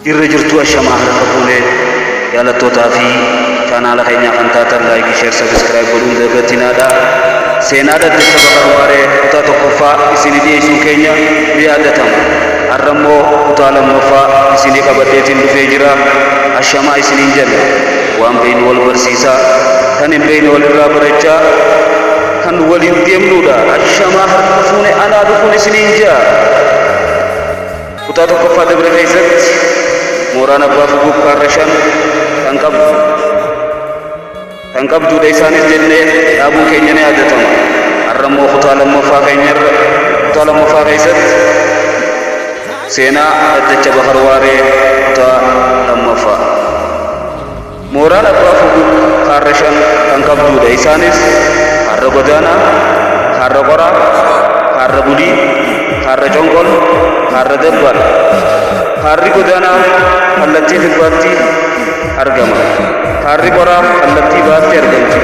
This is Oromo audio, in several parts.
Jirra jirtuu ashamaa harka fuune jaalattootaa fi chaanaala keenyaa kan taatan like share subscribe godhuun dagatinaadha. Seenaa dhaddacha Bakar Waaree kutaa tokkoffaa isinii dhiyeessuun keenya ni yaadatama. Har'a immoo kutaa lammaffaa isinii qabadheetiin dhufee jira. Ashamaa isiniin jenna. Waan beeynu wal barsiisaa, kan hin beeyne walirraa barachaa kan waliin deemnuudha. Ashamaa harka fuune anaa dhufuun isiniin jaa. Kutaa tokkoffaa dabre keessatti mooraan Abbaa Fugug kaarra 5 kan qabdu kan qabduudha isaanis jennee dhaabuun keenya ni yaadatama. Har'a immoo kutaa lammaffaa keenyarra kutaa lammaffaa keessatti seenaa dhaddacha Bakar Waaree kutaa lammaffaa. Mooraan Abbaa Fugug kaarra 5 kan qabduudha. Isaanis, Kaarra Godaanaa, Kaarra Qoraa, Kaarra Bulii, Kaarra Conqol, Kaarra Dabbaal. Kaarri Godaanaa kallattii kibbaatti argama. Kaarri Qoraa kallattii bahaatti argamti.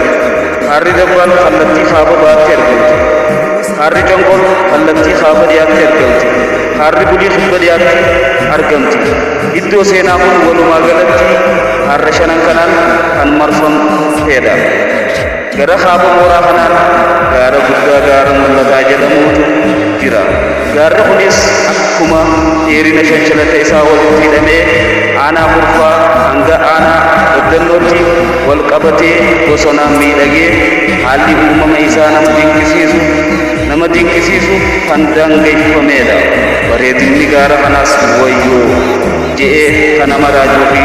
Kaarri Dabbaal kallattii kaaba bahaatti argamti. Kaarri Conqol kallattii kaaba dhiyaatti argamti. Kaarri Bulii kibba dhiyaatti argamti. Iddoo seenaa kun walumaa galatti kaarra shanan kanaan kan marfamteedha. Gara kaaba mooraa kanaan gaara guddaa gaara mul'ataa jedhamuutu jira. Gaarri kunis akkuma dheerina shanshalata isaa walitti hidhamee aanaa Kurfaa hanga aanaa Baddannootti wal qabatee bosonaan miidhagee haalli uumama isaa nama dinqisiisu nama dinqisiisu kan daangeffameedha. Bareedinni gaara kanaas wayyoo je'ee kan nama raajuu fi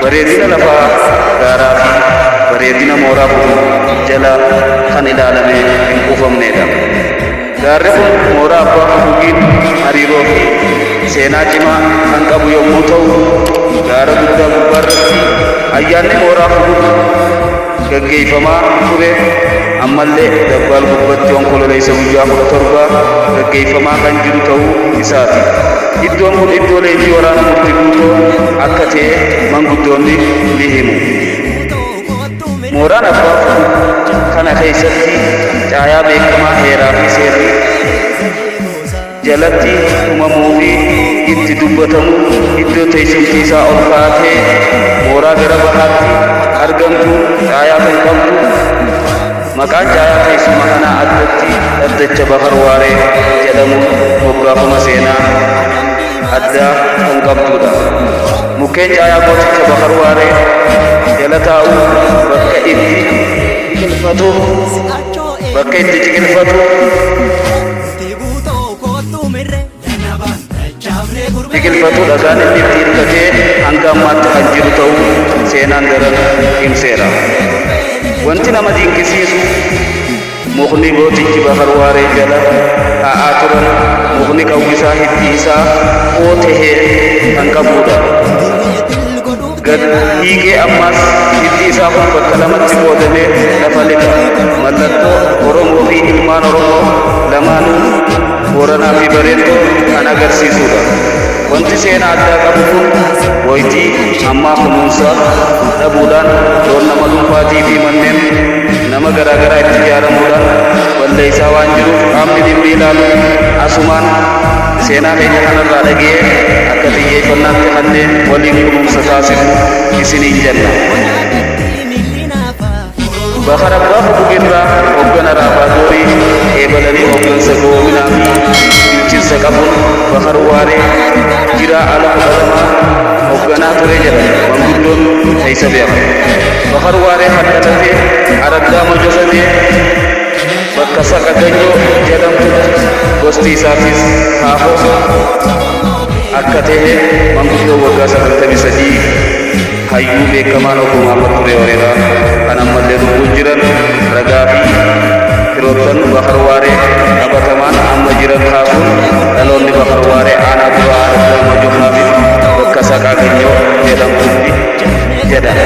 bareedina lafaa gaaraa fi bareedina mooraa Fudug jala kan ilaalamee hin quufamneedha. Gaarri kun mooraa Abbaa Fudugiin hariiroo fi seenaa cimaa kan qabu yommuu ta'u, gaara guddaa gubbaarratti ayyaanni mooraa Fudug gaggeeyfamaa ture ammallee Dabbaal gubbatti Onkololeessa guyyaa 17 gaggeeyfamaa kan jiru ta'uu isaati. Iddoon kun iddoo leenjii waraana Murti Guutoo akka ta'e manguddoonni ni himu. Mooraan Abbaa Fugug kana keessatti caayaa beekamaa heeraa fi seerri jalatti tumamuu fi itti dubbatamu iddoo teessumti isaa ol ka'aa ta'e mooraa gara bahaatti argamtu caayaa kan qabdu maqaan caayaa teessuma kanaa addatti Dhaddacha Bakar Waaree jedhamuun moggaafama seenaa addaa kan qabduudha. Mukkeen caayaa gooticha Bakar Waaree jala taa'u bakka itti biqilfatu bakka itti ciqilfatu biqilfatu dhagaan inni itti hirkatee hanga ammaatti kan jiru ta'uu seenaan daran cimseera. Wanti nama dinqisiisu mukni gootichi Bakar Waaree jala taa'aa turan mukni qawwisaa hiddi isaa qoo tahee kan qabuudha. Gad hiiqee ammaas hiddi isaa kun bakka lamatti qoodamee lafa lixa. Mallattoo Oromoo fi ilmaan Oromoo lamaanuu Booranaa fi Bareentoo kan agarsiisuudha. Wanti seenaa addaa qabu kun waytii ammaa kunuunsa dhabuudhaan loon nama dhuunfaatii fi manneen nama garaa garaa itti ijaaramuudhaan balleessaa waan jiruuf qaamni dhimmi ilaalu asumaan seenaa keenya kanarraa dhaga'ee akka xiyyeeffannaatti kannee waliin kunuunsa taasifnu isiniin jenna. Bakar Abbaa Fugugirraa hoggana Raabaa Doorii eebalanii hoggansa ga'oominaa fi bilchinsa qabuun Bakar Waaree jiraa ala 12 hogganaa ture jedhan manguddoon keessa beekan. Bakar Waaree kan dhalate araddaa Mojosanee bakka Saqa Ganyoo jedhamtutti gosti isaatis Kaafoo akka ta'e manguddoo waggaa 93 hayyuu beekamaan Obbo Mahaammad Turee Wareeraa kan ammallee lubbuun jiran ragaa fi firoottan Bakar Waaree qabatamaan amma jiran kaasuun dhaloonni Bakar Waaree aanaa Duraa Araddaa Mojoo Haabit bakka Saqaa Ganyoo jedhamtutti jedhan.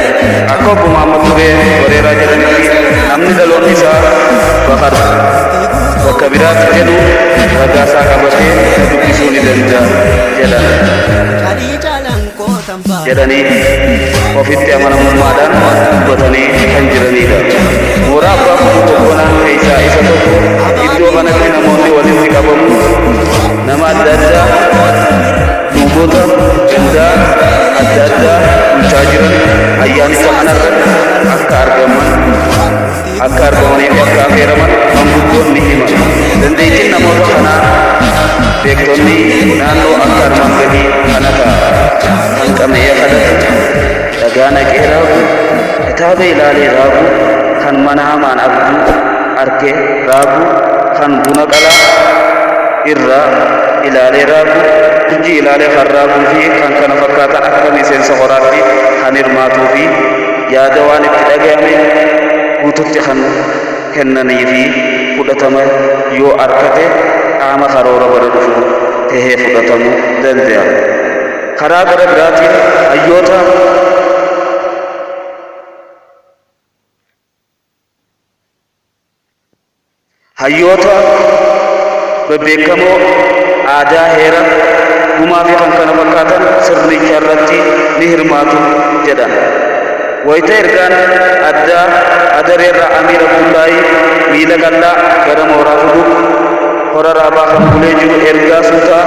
Akka Obbo Mahaammad Turee Wareeraa jedhanitti namni dhaloonni isaa Bakar bakka biraatti jedhu ragaa isaa qabatee dubbisuu ni danda'a jedhan. Jedhanii ofitti amanamummaadhaan dubbatanii kan jiraniidha. Mooraa Abbaa Fuduu Boqonaa keessaa isa tokko iddoo kanatti namoonni walitti qabamuun nama adda addaa nuuf Manguddoota gandaa adda addaa bulchaa jiran ayyaanicha kanarratti akka argaman akka argamanii fi akka affeeraman manguddoon ni himan. Dandeettiin namoota kanaa beektonni naannoo akka armaan gadii kana ta'a. Kan qama'ee kadhatu, dhagaa naqee raagu, kitaaba ilaalee raagu, kan mana hamaan abjuu arke raagu, kan buna qalaa irraa ilaalee raagu, urjii ilaalee kan raaguu fi kan kana fakkaatan akka miseensa horaatti kan hirmaatuu fi yaada waan itti dhagayame guututti kan kennanii fi fudhatama yoo arkate qaama karoora bara dhufu tahee fudhatamu dandaya. Karaa gara biraatiin hayyoota Hayyoota bebbeekamoo aadaa, heera, gumaa fi kan kana fakkaatan sirnicha irratti ni hirmaatu jedhan. Wayita ergaan addaa Adareerraa Amiir Abdullaahii miila qal'aa gara mooraa Fudug Hora Raabaa kan bulee jiru ergaa suutaa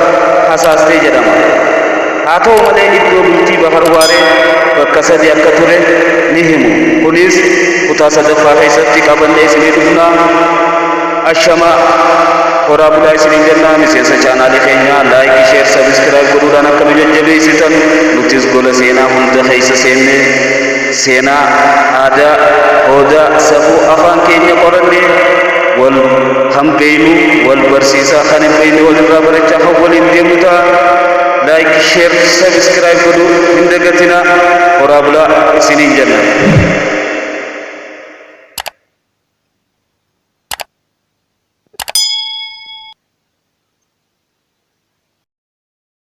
hasaastee jedhama. Haa ta'u malee iddoo bultii Bahar Waaree bakka sadi akka ture ni himu. Kunis kutaa sadaffaa keessatti qabannee isinii dhufna. Ashamaa! Horaa bulaa isiniin jenna. Miseensa chaanaalii keenyaa like, share, subscribe godhuudhaan akka nu jajjabeessitan nutis gola seenaa hunda keessa seennee seenaa, aadaa, hoodaa, safuu, afaan keenya qorannee wal kan beeynu wal barsiisaa kan hin beeyne walirraa barachaa kan waliin deemnu ta'a. Like, share, subscribe godhuu hin dagatinaa. Horaa bulaa isiniin jenna.